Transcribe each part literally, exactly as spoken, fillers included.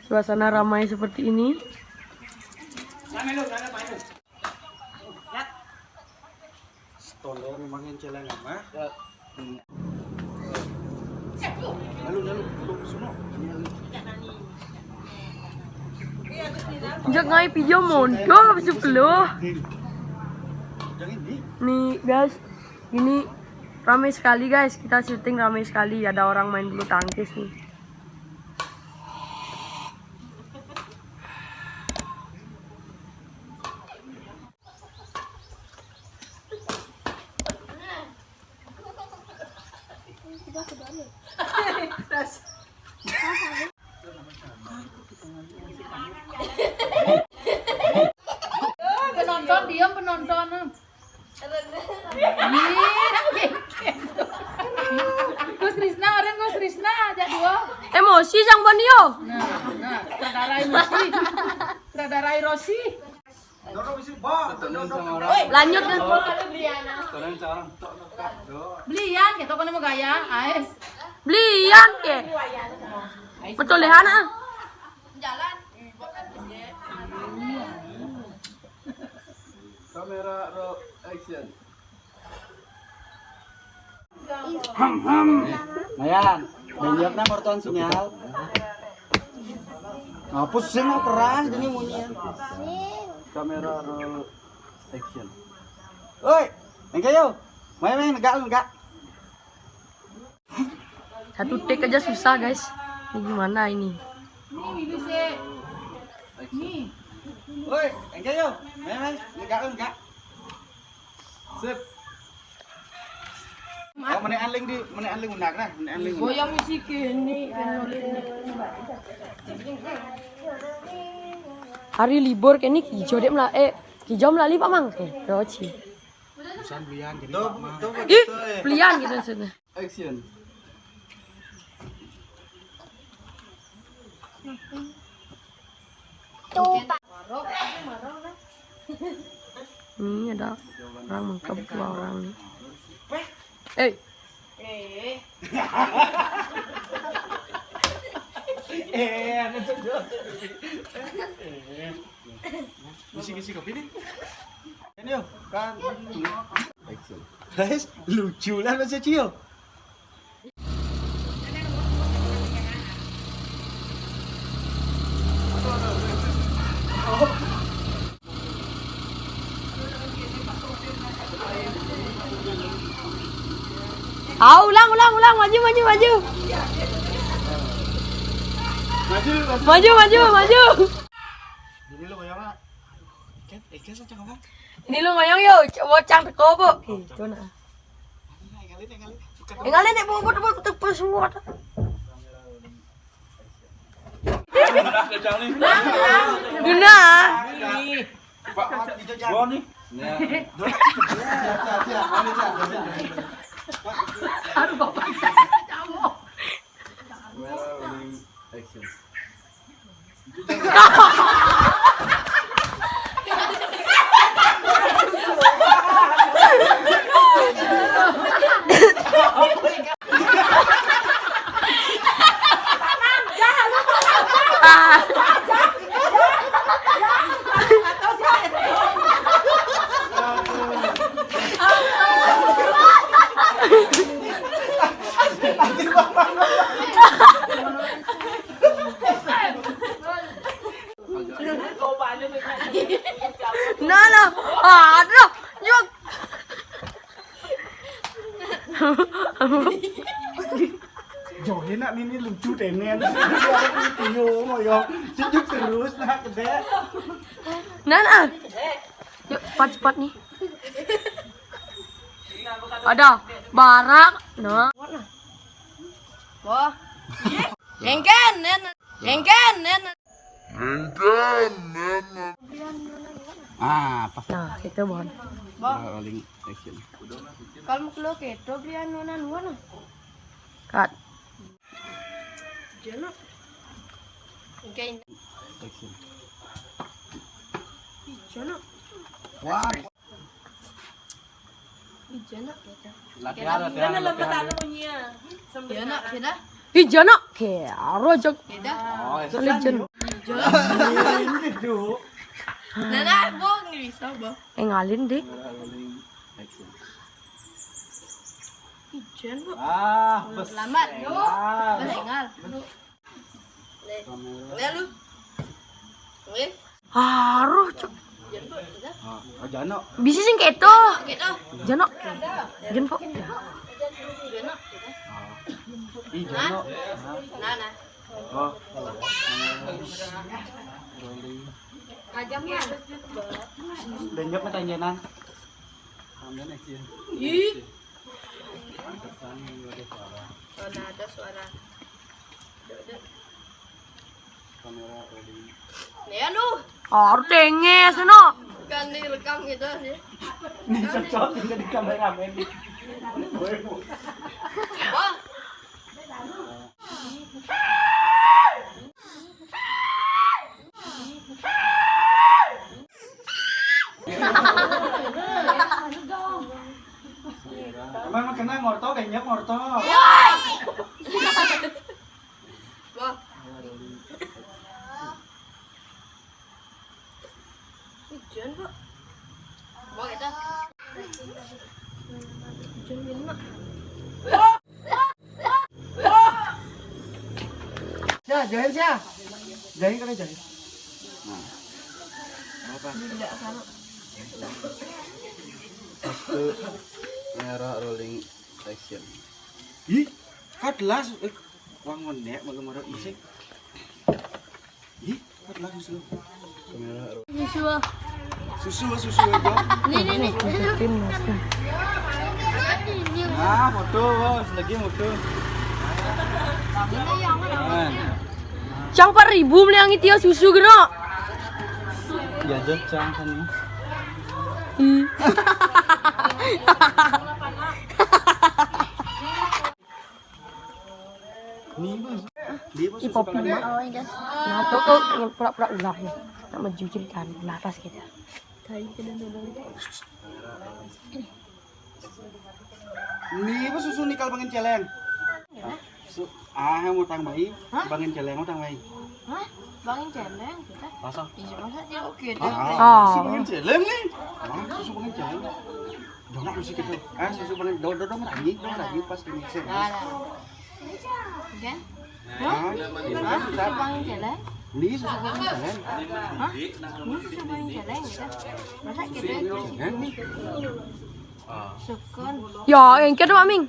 Suasana ramai seperti ini. Jek ngai pijo mondok sepuluh. Nih guys, ini ramai sekali guys, kita syuting ramai sekali, ada orang main bulu tangkis nih. Penonton diam, penonton. Gus Risna, orang Gus Risna aja dua. Emosi sang Bonio. Nah, nah, sutradara emosi. Sutradara Rosi. Lanjut. Belian gitu kan mau gaya, ais. Belian ke. Betul deh, Hana. Kamera roll action. Ham, ham. Mayan, banyak nang korton sinyal. Nah, pusing aku peras ini munyi. Kamera roll action. Oi, yang kayu. Main, main, enggak, enggak. Satu take aja susah, guys. Ini gimana ini? Nih, ini sih. Nih. Woi, enggak yo. Main, main. Enggak, enggak. Sip. Oh, menekan link di, menekan link undak nah, menekan link undak. Goyang musik ini. Hari libur kene kijo dek mela-, eh, kijo melali Pak Mang. Eh, roci. Busan belian jadi Pak Mang. Ih, belian gitu maksudnya. Action. Tuh, Pak. Ini ada orang mengkep dua orang nih. Eh. Eh. Eh, ada tuh. Misi-misi kopi nih. Ini yo, kan. Action. Guys, lucu lah Mas Cio. Ah, ulang, ulang, ulang, maju, maju, maju. Maju, maju. Maju, maju, maju. Ini lu ngoyong, Kak. Ikan, ikan saja ngomong. Ini lu ngoyong yo, bocah teko, Bu. Gitu nah. Ini, ini, ini. Tinggalin nek bubut, bubut, bubut, bubut. Guna. Pak, itu jangan. Gua nih. Aduh, Bapak, saya mau. Action. Nah, nah. Aduh. Yuk. Jo, enak ini lucu tenen. Video ngoyong. Sejuk terus nah, kedek. Nah, nah. Yuk, cepat-cepat nih. Ada barak. Nah. Wah. Engken, nen. Engken, nen. Ah, pas. Nah, itu, Bon. Rolling action. Kalau mau keluar keto, belian nona luar, nah. Cut. Jono. Oke. Action. Jono. Wah. Latihan, latihan, latihan. Iya, nak, kita. Ih, jana, kero aja. Kita. Oh, ya, Legend. Nah, nah, Bung, bisa, Bung. Eh, ngalin deh. Ijen, Bu. Ah, selamat, lu. Besengal. Lihat lu. Nih. Aruh, cuk. Ijen, Bu, bisa. Ah, ah, jano. Bisa sing keto. Keto. Jano. Ijen, Bu. Jano. Ah. Ih, jano. Nah, nah. Oh. Tajam ya. Denyok ketanjenan. Ih. Mana ada suara? Kamera rolling. Ya lu. Harus denges, no. Kan direkam gitu sih. Ini cocok juga di kameramen. Wah. Emang kena ngorto, kenyap ngorto. Wah. Ijen, Bu. Wah, kita. Ijen, Bu. Ya, join sih ya. Join kan join. Nah. Apa? Satu, kamera rolling, action. Ih, kan jelas. Eh, wong ngenek malu-malu isik. Ih, kan jelas susu. Kamera. Susu. Susu, susu itu. Nih, nih, nih. Nah, foto, Bos, lagi foto. Nah. Cang empat ribu beli yang itu ya, susu gero. Ya, Jod, cang kan. Hmm. Ih, Poppy mah. Nah, tuh, tuh, yang pura-pura ulah nih. Nak menjujur kan, laras gitu. Nih, apa susu nikal bangen celeng? Su ah, mau tang bayi, bangen celeng, mau tang bayi. Hah? Bangen celeng kita? Masa? Iya, masa dia oke deh. Ah, susu bangen celeng nih. Ah, susu bangen celeng. Jangan mesti gitu. Ah, susu bangen, do, do, dong, rangi, dong, rangi pas ini. Nah, nah. Kan? Hah? Hah? Susu bangen celeng? Ini susu bangen celeng. Hah? Ini susu bangen celeng gitu. Masa gitu? Celeng nih. Sukun. Ya, engke tuh, Aming.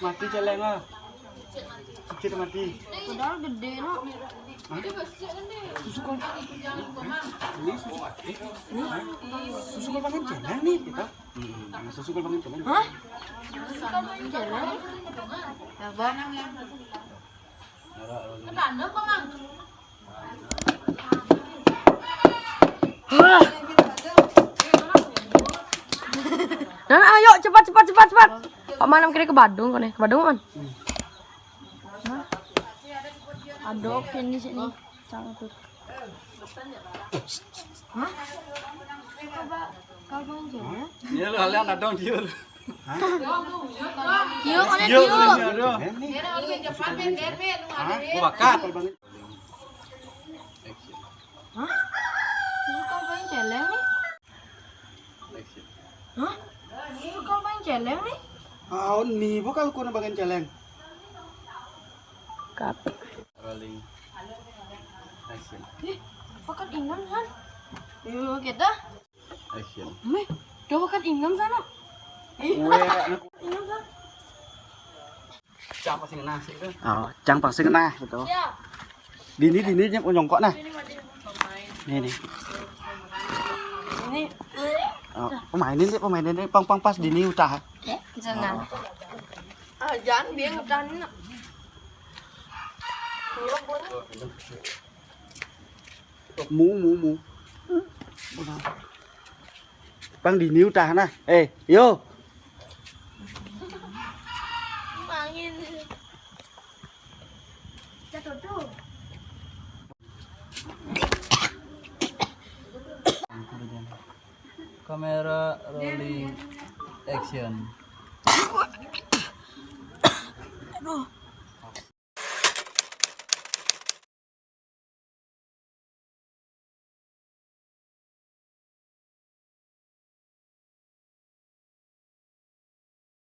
Mati celeng ah. Sikit mati. Padahal gede, no. Hah? Susu kol. Ini susu. Susu kol bangen celeng nih, kita. Hmm, susu kol bangen celeng. Hah? Susu kol bangen celeng? Ya, Bang. Hah. Nah, nah, ayo cepat, cepat, cepat, cepat. Pak Manam kira ke Badung kone. Ke Badung, Man. Hah? Aduk ini sini. Cang tuh. Hah? Coba, coba aja ya. Iya, lu, kalian ada dong, Jul. Hah? Kieu, mana kieu? Kieu, kieu, aduh. Hah? Gua bakat. Hah? Susu kol bangen celeng nih. Hah? Susu kol bangen celeng nih. Aon nih, bukan kuna bangen celeng. Cut. Rolling. Action. Ih, pakat inam, Han. Yuk, kita. Action. Meh, coba kan inam sana. Ih, weh, anak. Inam sana. Cang pasti kena sih itu. Oh, cang pasti kena gitu. Siap. Dini, dini, dia nyongkok nah. Ini, Mak, ini. Nih, nih. Ini. Oh, pemainin deh, pemainin deh. Pang, pang pas dini utah. Sana. Ah, jangan dia ngutahin, nak. Mu, mu, mu. Pang dini utah nah. Eh, yo. Angin. Jatuh tuh. Kamera, rolling, action. Aduh,